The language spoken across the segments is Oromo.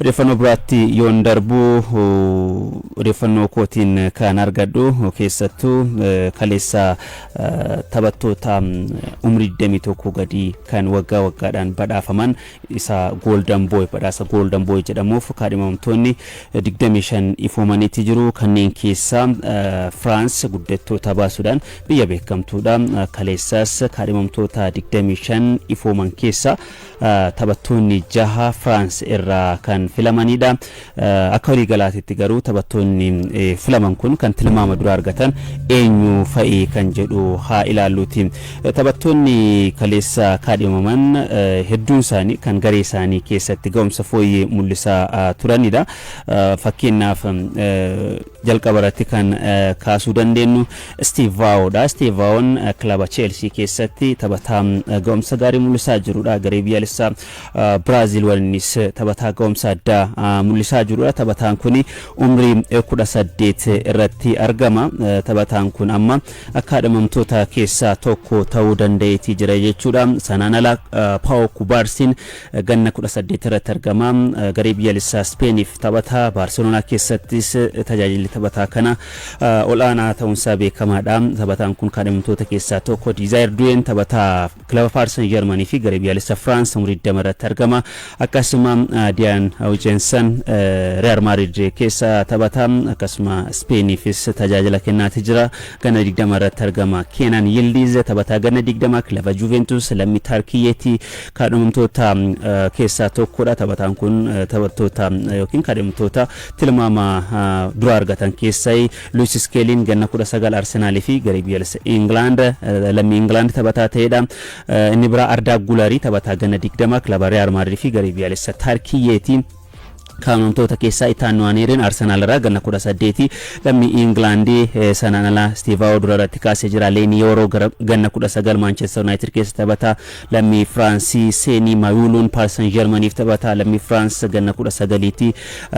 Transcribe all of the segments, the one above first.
Odeeffannoo biraatti yoon darbu, odeeffannoo kootiin kan argadhu keessattuu kaleessa taphattoota umrii 21 gadii kan waggaa waggaadhaan badhaafaman isa Golden Boy, badhaasa Golden Boy jedhamuuf kaadhimamtoonni 25 ifoomaniitti jiru. Kanneen keessaa Firaans guddattoota baasuudhaan biyya beekamtuudha. Kaleessas kaadhimamtoota 25 ifooman keessaa taphattoonni jaha Firaans irraa kan filamanidha. Akka waliigalaatitti garuu taphattoonni filaman kun kan tilmaama dura argatan eenyu fa'i kan jedhu haa ilaalluuti. Taphattoonni kaleessa kaadhimaman hedduun isaanii kan garee isaanii keessatti ga'umsa fooyyee mul'isaa turanidha. Fakkeenyaaf, jalqaba irratti kan kaasuu dandeenyu Esteevaa'oodha. Esteevaa'oon kilaba Cheelsii keessatti taphataa ga'umsa gaarii mul'isaa jirudha. Garee biyyaalessaa Biraaziil waliinis taphataa ga'umsa addaa mul'isaa jirudha. Taphataan kun umrii 18 irratti argama. Taphataan kun amma kaadhimamtoota keessaa tokko ta'uu danda'eetii jira jechuudha. Sanaan ala Paawoo Kubaarsiin ganna 18 irratti argama. Garee biyyaalessaa Ispeeniif taphataa, Baarseloonaa keessattis tajaajilli taphataa kana ol'aanaa ta'uunsaa beekamaadha. Taphataan kun kaadhimamtoota keessaa tokko. Diizaayir Duween taphataa kilaba Paaris Saint Germanii fi garee biyyaalessaa Firaans, umurii 20 irratti argama. Akkasuma Diyaan Hawujensan Real Madrid keessa taphata. Akkasuma Ispeeniifis tajaajila kennaati jira. Ganna 20 irratti argama. Keenan Yildiz taphataa ganna 20 kilaba Juventus, lammii Tarkiyyeetti, kaadhimamtoota keessaa tokkodha. Taphataan kun taphattoota yookiin kaadhimamtoota tilmaama dura argatan keessaa. Luis Skeeliin ganna 19, Arsenaalii fi garee biyyaalessa Ingilaand, lammii Ingilaand taphataa ta'edha. Inni biraa Ardaa Gularii, taphataa ganna 20, kilaba Real Madrid fi garee biyyaalessa Tarkiyyeeti. Kaadhimamtoota keessaa Itaan Nuwaaneeriin Arsenaal irraa, ganna 18, lammii Ingilaandii. Sanaan ala Istiivaa'oo dura irratti kaasee jira. Leenii Yooroo ganna 19, Maanchestar Yuunaayitid keessa taphataa lammii Firaansii. Seenii Mayuuluun Paaris Saint Germaniif taphataa lammii Firaans, ganna 19ti.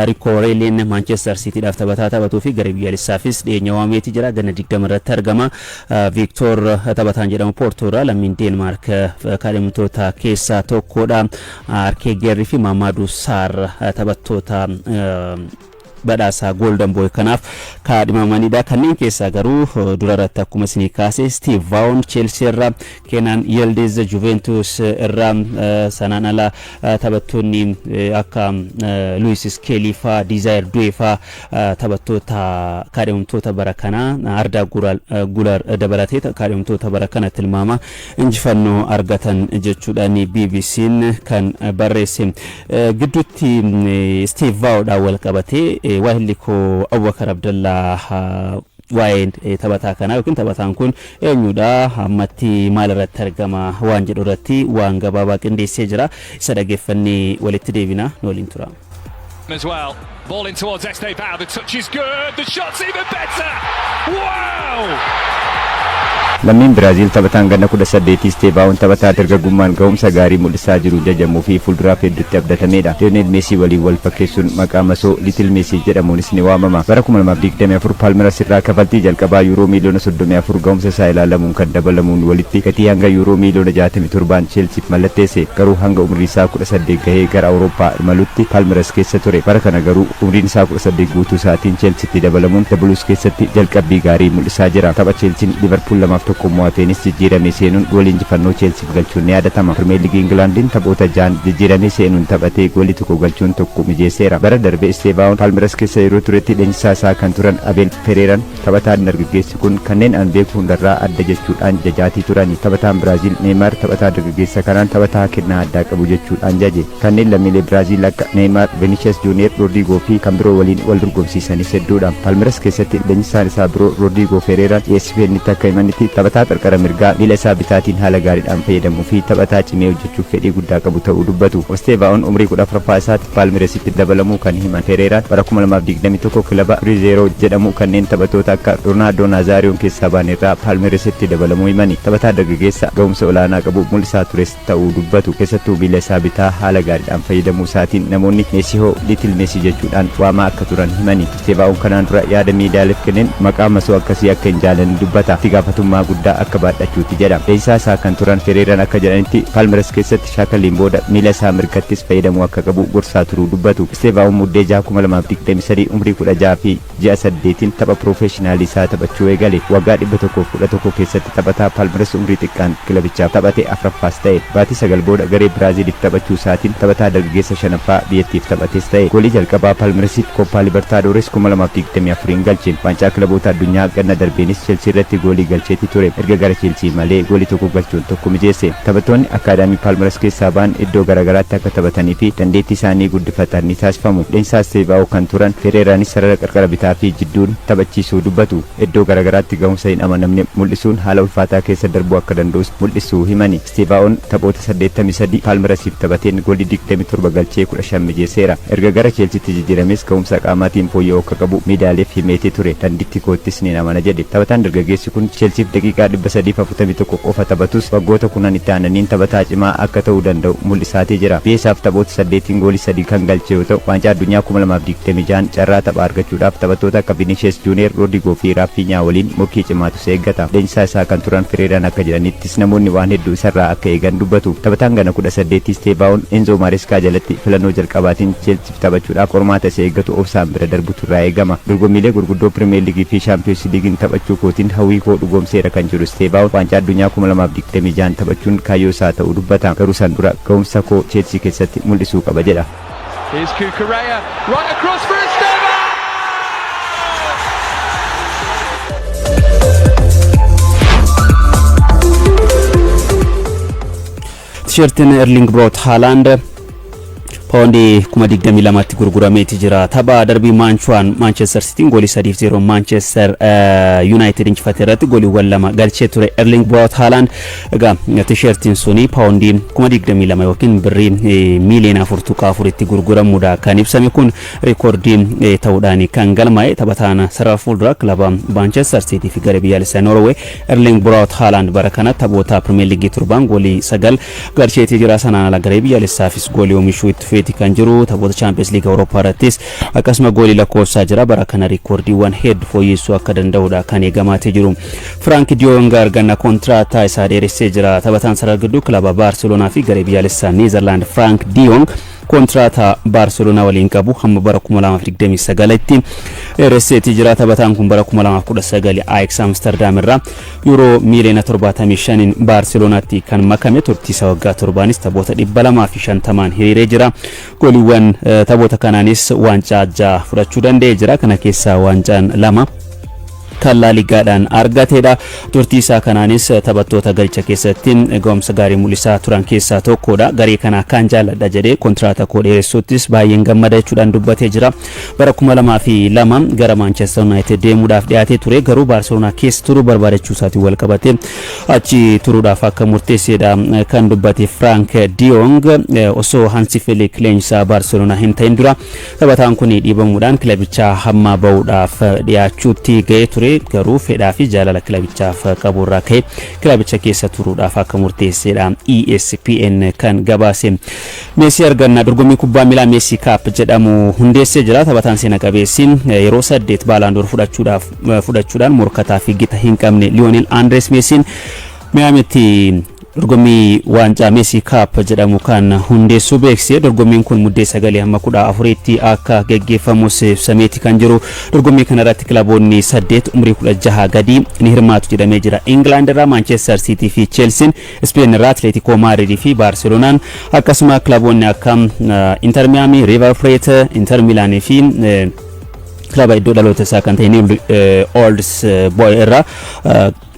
Riikoo Oreeliin Maanchestar Siitiidhaaf taphataa taphatuu fi garee biyyaalessaafis dhiyeenya waameeti jira. Ganna 20 irratti argama. Viiktoor taphataan jedhamu Poortoo irraa, lammiin Deenmaark, kaadhimamtoota keessaa tokkodha. Arkeegerrii fi Maamaaduu Saar taphattoota badhaasa Golden Boy kanaaf kaadhimamanidha. Kanneen keessaa garuu dura irratti akkuma isinii kaase Esteevaa'oon Chelsea irraa, Kenan Yildiz Juventus irraa, sanaan ala taphattoonni akka Luis Skelly faa, Desire Due faa taphattoota kaadhimamtoota bara kanaa, Ardaa Gular dabalatee kaadhimamtoota bara kana tilmaama injifannoo argatan jechuudhaan BBC'n kan barreesse. Gidduutti Esteevaa'oodhaan wal qabatee waahilli koo Abubakar Abdallaa waa'ee taphataa kanaa yookiin taphataan kun eenyudha, ammatti maal irratti argama waan jedhu irratti waan gabaabaa qindeessee jira. Isa dhageeffannee walitti deebina, nu waliin tura. As well. Ball in towards Estevao. The touch is good. The shot's even better. Wow! Lammiin Biraaziil taphataan ganna 18 Isteevaa'oon taphataa dargaggummaan ga'umsa gaarii mul'isaa jiru jajamuu fi fuulduraaf hedduutti abdatameedha. Lionel Meesii waliin wal fakkeessuun maqaa masoo Little Messi jedhamuunis ni waamama. Bara 2024 Paalmeras irraa kafaltii jalqabaa yuuroo miiliyoona 34 ga'umsa isaa ilaalamuun kan dabalamuun walitti gatii hanga yuuroo miiliyoona 67n Cheelsiif mallatteesse. Garuu hanga umrii isaa 18 gahee gara Awurooppaa imalutti Paalmeras keessa ture. Bara kana garuu umriin isaa 18 guutuu isaatiin Cheelsiitti dabalamuun The Blues keessatti jalqabbii gaarii mul'isaa jira. Tapha Cheelsiin Liverpool 2-1 mo'ateenis jijjiiramee seenuun goolii injifannoo Cheelsiif galchuun ni yaadatama. Pirimeer Liigii Ingilaandiin taphoota ja'an jijjiiramee seenuun taphatee goolii tokko galchuun tokko mijeesseera. Bara darbe Isteevaa'oon Paalmeras keessa yeroo turetti leenjisaa isaa kan turan Abeel Fereeran taphataan dargaggeessi kun kanneen an beeku hundarraa adda jechuudhaan jajaatii turani. Taphataan Biraaziil Neeymaar taphataa dargaggeessa kanaan taphataa kennaa addaa qabu jechuudhaan jaje. Kanneen lammiilee Biraaziil akka Neeymaar, Vinicius Junior, Rodrigo fi kan biroo waliin wal dorgomsiisanis hedduudha. Palmeras keessatti leenjisaan isaa biroo Rodrigo Ferreeraan ESPN'tti akka himanitti, taphataa qarqara mirgaa miila isaa bitaatiin haala gaariidhaan fayyadamuu fi taphataa cimee hojjechuuf fedhii guddaa qabu ta'uu dubbatu. Esteevaa'oon umrii 14ffaa isaatti Palmerasitti dabalamuu kan himan Ferreeraan, bara 2021 kilaba Cruzeiro jedhamu kanneen taphattoota akka Ronaldo Nazaariyoon keessaa ba'an irraa Palmerasitti dabalamuu himani. Taphataa dargaggeessa ga'umsa olaanaa qabu mul'isaa tures ta'uu dubbatu. Keessattuu miila isaa bitaa haala gaariidhaan fayyadamuu isaatiin namoonni Meesihoo, Little Messi jechuudhaan waamaa akka turan himani. Isteevaa'oon kanaan dura yaada miidiyaaleef kenneen maqaa masoo akkasii akka hin jaalanne dubbata. Itti gaafatummaa guddaa akka baadhachuuti jedha. Leenjisaa isaa kan turan Fereeraan akka jedhanitti, Paalmeras keessatti shaakalliin booda miila isaa mirgattis fayyadamuu akka qabu gorsaa turuu dubbatu. Isteevaa'oon Muddee 6, 2023 umrii 16 fi ji'a 8n tapha piroofeeshinaalii isaa taphachuu eegale. Waggaa 111 keessatti taphataa Paalmeras umrii xiqqaan kilabichaaf taphate afuraffaas ta'e. Baatii 9 booda garee Biraaziiliif taphachuu isaatiin taphataa dargaggeessa shanaffaa biyyattiif taphates ta'e. Goolii jalqabaa Paalmerasiif Koppaa Libertaadores 2024 galche. Waancaa kilaboota addunyaa ganna darbeenis Cheelsii irratti goolii galcheeti ture. Erga gara Cheelsii malee goolii tokko galchuun tokko mijeesse. Taphattoonni akaadaamii Paalmeras keessaa ba'an iddoo garaagaraatti akka taphatanii fi dandeettii isaanii guddifatan ni taasifamu. Leenjisaa Isteevaa'oo kan turan Fereeraanis sarara qarqara bitaa fi jidduun taphachiisuu dubbatu. Iddoo garaagaraatti gahumsa hin amanamne mul'isuun haala ulfaataa keessa darbuu akka danda'us mul'isuu himani. Isteevaa'oon taphoota 83 Paalmerasiif taphateen goolii 27 galchee 15 mijeesseera. Erga gara Cheelsiitti jijjiirames gahumsa qaamaatiin fooyya'uu akka qabu miidiyaaleef himeetee ture. "Dandeettii koottis ni amana" jedhe. Taphataan dargaggeessi kun Cheelsiif daqiiqaa 341 qofa taphatus, waggoota 10 itti aananiin taphataa cimaa akka ta'uu danda'u mul'isaatee jira. Biyya isaaf taphoota saddeetiin goolii sadii kan galche yoo ta'u, waancaa addunyaa 2026 carraa taphaa argachuudhaaf taphattoota akka Vinicius Junior, Rodrigo fi Rafinha waliin morkii cimaatu isa eeggata. Leenjisaa isaa kan turan Fereeraan akka jedhanittis, namoonni waan hedduu isarraa akka eegan dubbatu. Taphataan gana 18 Steevaa'oon Enzo Maresca jalatti filannoo jalqabaatiin Cheelsiif taphachuudhaaf qormaata isa eeggatu obsaan bira darbutu irraa eegama. "Dorgommiilee gurguddoo Pirimeer Liigii fi Shaampiyoons Liigiin taphachuu kootiin hawwii koo dhugoomseera" kan jedhu Steevaa'oon, waancaa addunyaa 2026 taphachuun kaayyoo isaa ta'uu dubbata. "Garuu san dura gahumsa koo Cheelsii keessatti mul'isuu qaba" jedha. Here's Cucurella, right across for Estevao! Tisheertiin Erling Braut Haaland paawundii 22,000tti gurgurameeti jira. Tapha darbii Maanchuwaan Maanchestar Sitiin goolii 3-0 Maanchestar Yuunaayitid injifate irratti gooliiwwan lama galchee ture Erling Braut Haaland. Egaa tisheertiin suni paawundii 22,000 yookiin birrii miiliyoona 4.4tti gurguramuudha kan ibsame. Kun reekoordii ta'uudhaan kan galmaa'e. Taphataan sarara fuulduraa kilaba Maanchestar Sitii fi garee biyyaalessaa Noorwee Erling Braut Haaland bara kana taphoota Pirimeer Liigii torbaan goolii sagal galcheetii jira. Sanaan ala garee biyyaalessaafis goolii oomishuu itti fufeeti kan jiru. Taphoota Chaampiyoons Liigii Awurooppaa irrattis akkasuma goolii lakkoofsaa jira. Bara kana reekoordiiwwan hedduu fooyyessuu akka danda'udha kan eegamaatee jiru. Firaank Diyoong arganna kontiraataa isaa dheeressee jira. Taphataan sarara gidduu kilaba Baarseloonaa fi garee biyyaalessaa Neezerlaand Firaank Diyoong kontiraataa Baarseloonaa waliin qabu hamma bara 2029tti dheeresseetii jira. Taphataan kun bara 2019 Ajax Amsterdam irraa yuuroo miiliyoona 75 Baarseloonaatti kan makame. Turtii isaa waggaa torbaanis taphoota 250n hiriiree jira. Gooliiwwan taphoota kanaanis waancaa ja'a fudhachuu danda'ee jira. Kana keessaa waancaan lama kan Laaligaadhaan argatedha. Turtii isaa kanaanis taphattoota galcha keessatti ga'umsa gaarii mul'isaa turan keessaa tokkodha. "Garee kana akkaan jaalladha" jedhee, "kontiraata koo dheeressuuttis baay'een gammada" jechuudhaan dubbatee jira. Bara 2002 gara Manchester United deemuudhaaf dhiyaatee ture, garuu Baarseloonaa keessa turuu barbaadachuu isaatiin wal qabate achi turuudhaaf akka murteessedha kan dubbate Frank Diong. Osoo Hansi Flick leenjisaa Baarseloonaa hin ta'in dura taphataan kun dhiibamuudhaan kilabichaa hamma bahuudhaaf dhiyaachuutti ga'ee ture, garuu fedhaa fi jaalala kilabichaaf qabu irraa ka'e kilabicha keessa turuudhaaf akka murteessedha ESPN kan gabaase. Meesii arganna dorgommii kubbaa miilaa Meesii Cup jedhamu hundeessee jira. Taphataan seena qabeessi yeroo saddeet Baalaandoor fudhachuudhaan morkataa fi gita hin qabne Liyoonel Andres Meesiin Miyaamitti dorgommii waancaa Meesii Cup jedhamu kan hundeessuu beeksise. Dorgommiin kun Muddee 9 hamma 14tti akka geggeeffamus ibsameeti kan jiru. Dorgommii kana irratti kilaboonni saddeet umurii 16 gadii ni hirmaatu jedhamee jira. Ingilaand irraa Maanchestar Siitii fi Cheelsiin, Speen irraa Atleetikoo Maadridii fi Baarseloonaan, akkasuma kilaboonni akka Inter Miyaamii, River Plate, Inter Milaanii fi kilaba iddoo dhaloota isaa kan ta'e New Olds Boy irraa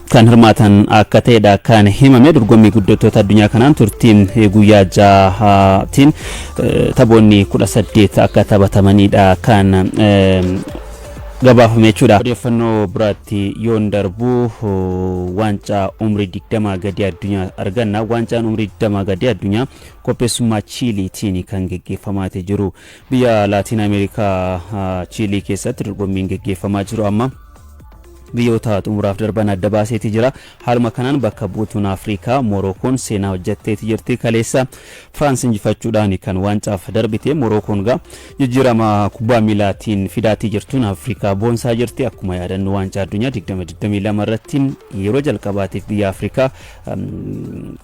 kan hirmaatan akka ta'edha kan himame. Dorgommii guddattoota addunyaa kanaan turtiin guyyaa jahaatiin taphoonni 18 akka taphatamanidha kan gabaafame jechuudha. Odeeffannoo biraatti yoon darbu, waancaa umrii 20 gadi addunyaa arganna. Waancaan umrii 20 gadi addunyaa qopheessummaa Chiiliitiin kan geggeeffamaatee jiru. Biyya Laatiin Ameerikaa Chiilii keessatti dorgommiin geggeeffamaa jiru amma Biyyoota xumuraaf darban adda baaseeti jira. Haaluma kanaan bakka buutuun Afrikaa Morookoon seenaa hojjetteeti jirti. Kaleessa Firaans injifachuudhaan kan waancaaf darbite Morookoon gaa jijjiirama kubbaa miilaatiin fidaatii jirtuun Afrikaa boonsaa jirti. Akkuma yaadannu, waancaa addunyaa 2022 irratti yeroo jalqabaatiif biyya Afrikaa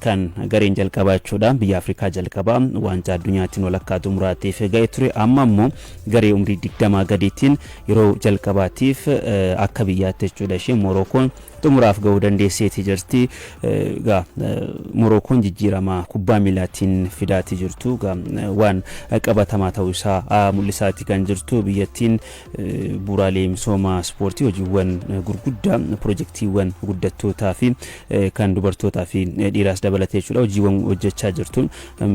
kan gareen jalqabaa jechuudha. Biyya Afrikaa jalqabaa waancaa addunyaatiin walakkaa xumuraatiif ga'e ture. Amma immoo garee umrii 20 gadiitiin yeroo jalqabaatiif akka biyyaatti jechuudha ishee Morookoon xumuraaf ga'uu dandeesseeti jirti. Egaa Morookoon jijjiirama kubbaa miilaatiin fidaatii jirtu waan qabatamaa ta'uu isaa mul'isaati kan jirtu. Biyyattiin bu'uuraalee misooma ispoortii, hojiiwwan gurguddaa, pirojektiiwwan guddattootaa fi kan dubartootaa fi dhiiraas dabalatee jechuudha, hojiiwwan hojjechaa jirtuun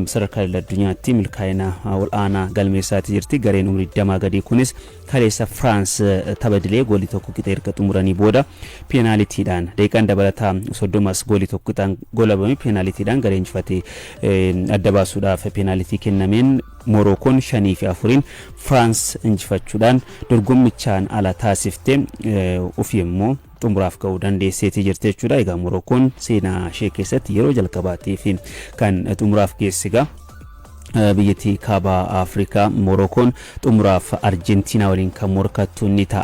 sadarkaa addunyaatti milkaa'ina ol'aanaa galmeessaati jirti. Gareen umrii 20 gadii kunis kaleessa Firaans tapha dilee goolii 1 qixa erga xumuranii booda peenaalitiidhaan, daqiiqaan dabalataa 30s goolii 1 qixaan golabame, peenaalitiidhaan garee injifatee adda baasuudhaaf peenaalitii kennameen Morookoon 5 fi 4n Firaans injifachuudhaan dorgommichaan ala taasifte, ofii immoo xumuraaf ga'uu dandeesseetii jirti jechuudha. Egaa Morookoon seenaa ishee keessatti yeroo jalqabaatiif kan xumuraaf geesse egaa biyyattii kaaba Afrikaa Morookoon xumuraaf Arjentiinaa waliin kan morkattu ni ta'a.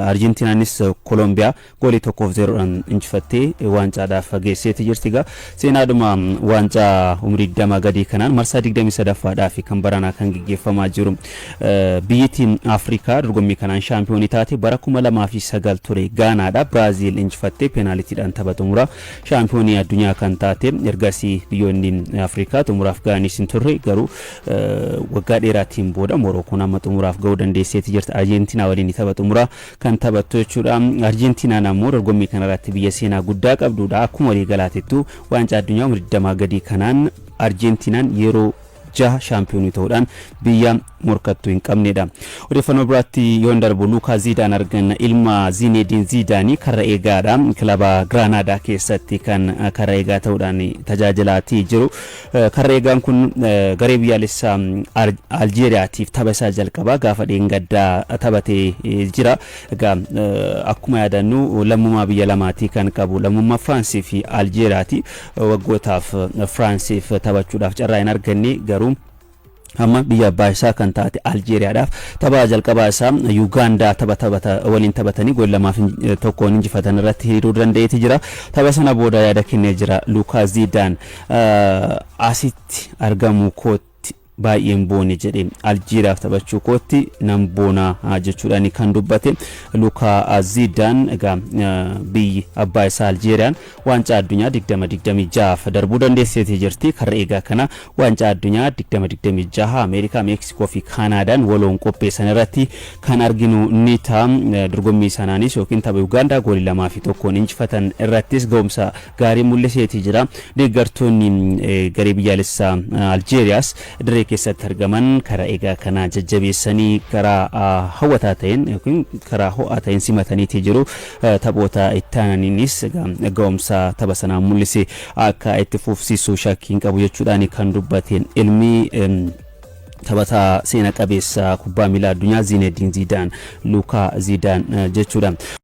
Arjentiinaanis Koolombiyaa goolii 1-0dhaan injifattee waancaadhaaf geesseeti jirti. Egaa seenaadhuma waancaa umrii 20 gadii kanaan marsaa 23ffaadhaaf kan baranaa kan gaggeeffamaa jiru, biyyattiin Afrikaa dorgommii kanaan shaampiyoonii taate bara 2009 ture, Gaanaadha. Biraaziil injifattee peenaalitiidhaan tapha xumuraa shaampiyoonii addunyaa kan taate. Ergasii biyyoonni Afrikaa xumuraaf ga'anis hin turre. Garuu waggaa dheeraatiin booda Morookoon amma xumuraaf ga'uu dandeesseeti jirti. Arjentiinaa waliin tapha xumuraa kan taphattu jechuudha. Arjentiinaan ammoo dorgommii kanarratti biyya seenaa guddaa qabdudha. Akkuma waliigalaatittu waancaa addunyaa umrii 20 gadii kanaan Arjentiinaan yeroo jaha shaampiyoonii ta'uudhaan biyya morkattuu hin qabnedha. Odeeffannoo biraatti yoon darbu, Luukaa Ziidaan arganna. Ilma Ziinediin Ziidaanii karra eegaadha. Kilaba Giraanaadaa keessatti kan karra eegaa ta'uudhaan tajaajilaatii jiru. Karra eegaan kun garee biyyaalessaa Aljeeriyaatiif tapha isaa jalqabaa gaafa dheengaddaa taphatee jira. Egaa akkuma yaadannu lammummaa biyya lamaatii kan qabu, lammummaa Firaansii fi Aljeeriyaati. Waggootaaf Firaansiif taphachuudhaaf carraa hin arganne, garuu amma biyya abbaa isaa kan taate Aljeeriyaadhaaf tapha jalqabaa isaa Yuugaandaa tapha taphata waliin taphatanii gool 2 fi 1n injifatan irratti hiriiruu danda'eeti jira. Tapha sana booda yaada kennee jira Luukaa Ziidaan. "Asitti argamuu kootti baay'een boone," jedhe. "Aljeeriyaaf taphachuu kootti nan boonaa," jechuudhaan kan dubbate Luukaa Ziidaan. Egaa biyyi abbaa isaa Aljeeriyaan waancaa addunyaa 2026 darbuu dandeesseetii jirti. Karra eegaa kana waancaa addunyaa 2026 Ameerikaa, Meeksikoo fi Kaanaadaan waloon qopheessan irratti kan arginu ni ta'a. Dorgommii sanaanis yookiin tapha Ugaandaa goolii 2 fi 1n injifatan irrattis ga'umsa gaarii mul'iseetii jira. Deeggartoonni garee biyyaalessaa Aljeeriyaas dirree keessatti argaman karaa eegaa kana jajjabeessanii karaa hawwataa ta'een yookiin karaa ho'aa ta'een simataniitii jiru. Taphoota itti aananiinis ga'umsa tapha sanaan mul'ise akka itti fufsiisu shakkii hin qabu jechuudhaan kan dubbate ilmi taphataa seena qabeessa kubbaa miilaa addunyaa Ziinediin Ziidaan, Luukaa Ziidaan jechuudha.